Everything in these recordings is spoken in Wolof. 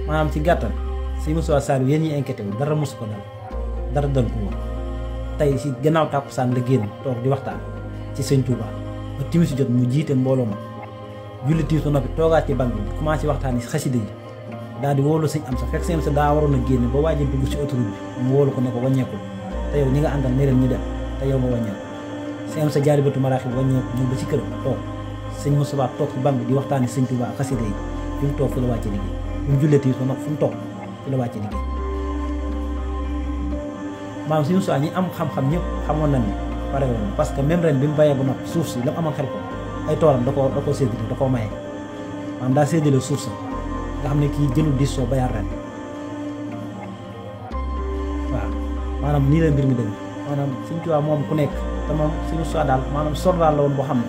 maanaam ci gàttal Serigne Moustapha Saliou yéen ñi inquiété wu dara mosu ko dal dara dal ko woon tey si gannaaw tàkkusaan la génn toog di waxtaan ci sëñ Touba ba timis jot mu jiite mbooloo ma julli timis ba noppi toogaat ci banque bi commencé waxtaan si xasida yi daal di wóolu sëñ am sa fekk sëñ am sa daa waroon a génn ba waaj a dugg si autoroute bi mu wóolu ko ne ko wàññeekul te yow ñi nga àndal ne leen ñu dem te yow nga wàññeeku sëñ am sa jaari bëtu maraaxi bi wàññeeku ñëw ba ci këram toog sëñ Moustapha toog ci banque bi di waxtaani sëñ Touba ak xasida yi fi mu toog fi la wàcce liggéey fi mu jullee timis ba noppi fu mu toog fi la wàcce liggéey maanaam sëñ Moustapha ñi am xam-xam ñëpp xamoon nañ ne pare woon parce que même ren bi mu bàyyee ba noppi suuf si la mu amoon xel ko ay toolam da koo séddale da koo maye maanaam daa séddale suuf sa nga xam ne kii jëlul dis soo bayaat ren waaw maanaam nii la mbir mi demee maanaam Sëñ Tuubaa moom ku nekk te moom Sëñ Moustapha daal maanaam soldaar la woon boo xam ne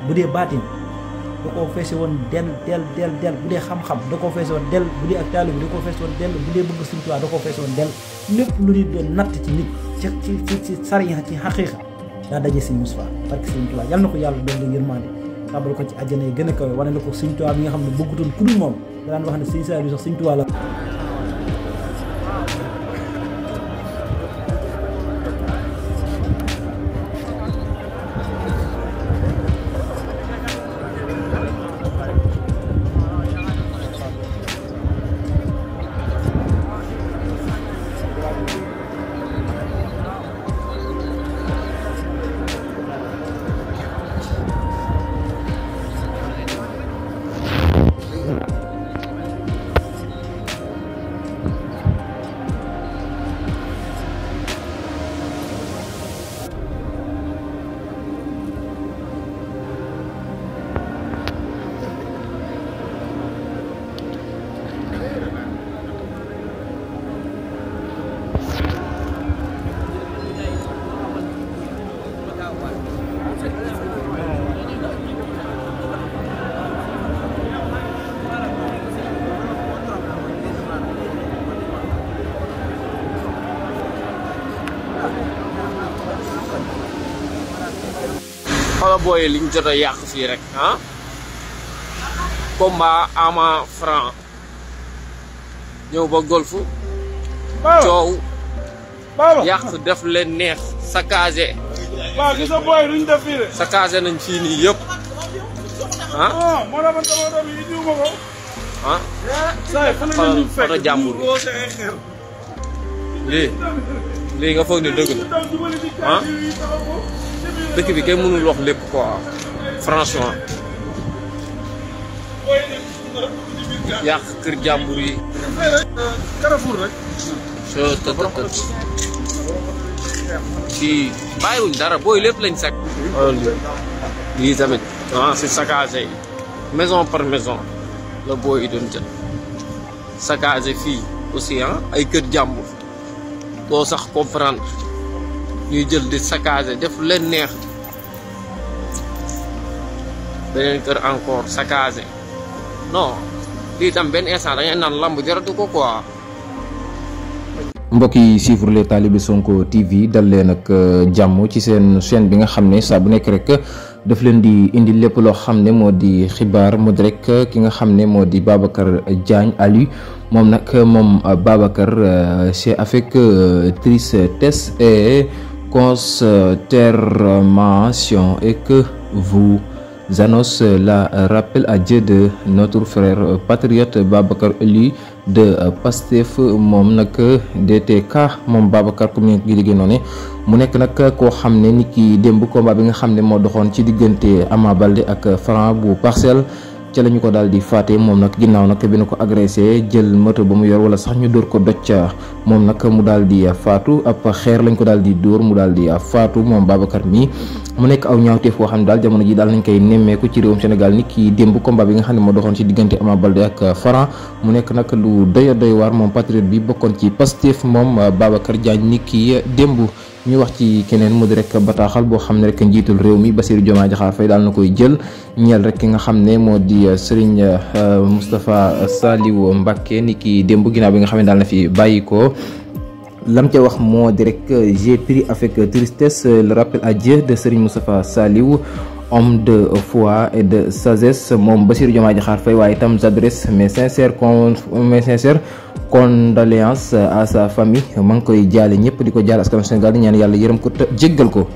bu dee baatin da koo feese woon del bu dee xam-xam da koo feese woon del bu dee ak taalibe bi da koo feese woon del bu dee bëgg Sëñ Tuubaa da koo feese woon del lépp lu nit doon natt ci nit ci sariya ci xaqiiqa daa daje Sëñ Moustapha parce que Sëñ Tuubaa yal na ko yàlla doon la yërmande tàbbal ko ci àjjana yi gën a kawe wane la ko Sëñ Tuubaa bi nga xam ne bëggutoon ku dul moom daan wax ne Sëñ Saliou sax Sëñ Tuubaa la xala booyee liñ jot a yàq fii rek ah combat Ama Franc ñëw ba golf coow yàq def leen neex saccagé saccagé nañ fii nii yëpp ah xoolal oto jàmbur bi lii nga foog ne dëgg la ah dëkk bi kenn mënul wax lépp quoi franchement yàq kër jàmbur yi fii bàyyiwuñ dara booy lépp lañ sakk lii tamit ah c'est saccagé maison par maison la booy doon jël saccagé fii aussi ah ay kër jàmbur doo sax comprendre ñuy jël di saccagé def leen neex beneen kër encore saccagé non lii tam benn instant da ngay naan lamb jaratu ko quoi. mbokk yi suivre les talibé Sonko TV dal leen ak jàmm ci seen chaîne bi nga xam ne saa bu nekk rek daf leen di indi lépp loo xam ne moo di xibaar mu di rek ki nga xam ne moo di Babacar Diagne Aliou moom nag moom Babacar c'est avec tristesse et consternation et que vous annonce la rappel à Dieu de notre frère patriote Babacar Aliou de Pastef moom nag DTK moom Babacar comme ni nga liggéey noonu mu nekk nag koo xam ne ni ki démb combat bi nga xam ne moo doxoon ci diggante Ama Baldé ak Franc bu Parcelles ca la ñu ko daal di faate moom nag ginnaaw nag bi na ko agressé jël moto ba mu yor wala sax ñu dóor ko doj moom nag mu daal di faatu ab xeer lañ ko daal di dóor mu daal di faatu moom Babacar mi mu nekk aw ñaawteef boo xam ne daal jamono ji daal nañ koy nemmeeku ci réewum Sénégal ni ki démb combat bi nga xam ne moo doxoon ci diggante Ama Baldé ak Franc mu nekk nag lu doy waar moom patriote bi bokkoon ci Pastef moom Babacar Diagne ni ki démb ñu wax ci keneen mu di rek bataaxal boo xam ne rek njiitul réew mi Bassirou Diomaye Diakhar Faye daal na koy jël ñeel rek ki nga xam ne moo di Serigne Moustapha Saliou Mbacké ni ki démb ginnaaw bi nga xam ne daal na fi bàyyi ko lam ca wax moo di rek j'ai pris avec tristesse le rappel à Dieu de Serigne Moustapha Saliou homme de foi et de sagesse moom Bassirou Diomaye Diakhar Faye waaye itam j'adresse mes sincères condoléances à sa famille ma ngi koy jaale ñëpp di ko jaale askanu Sénégal di ñaan yàlla yërëm ko te jéggal ko.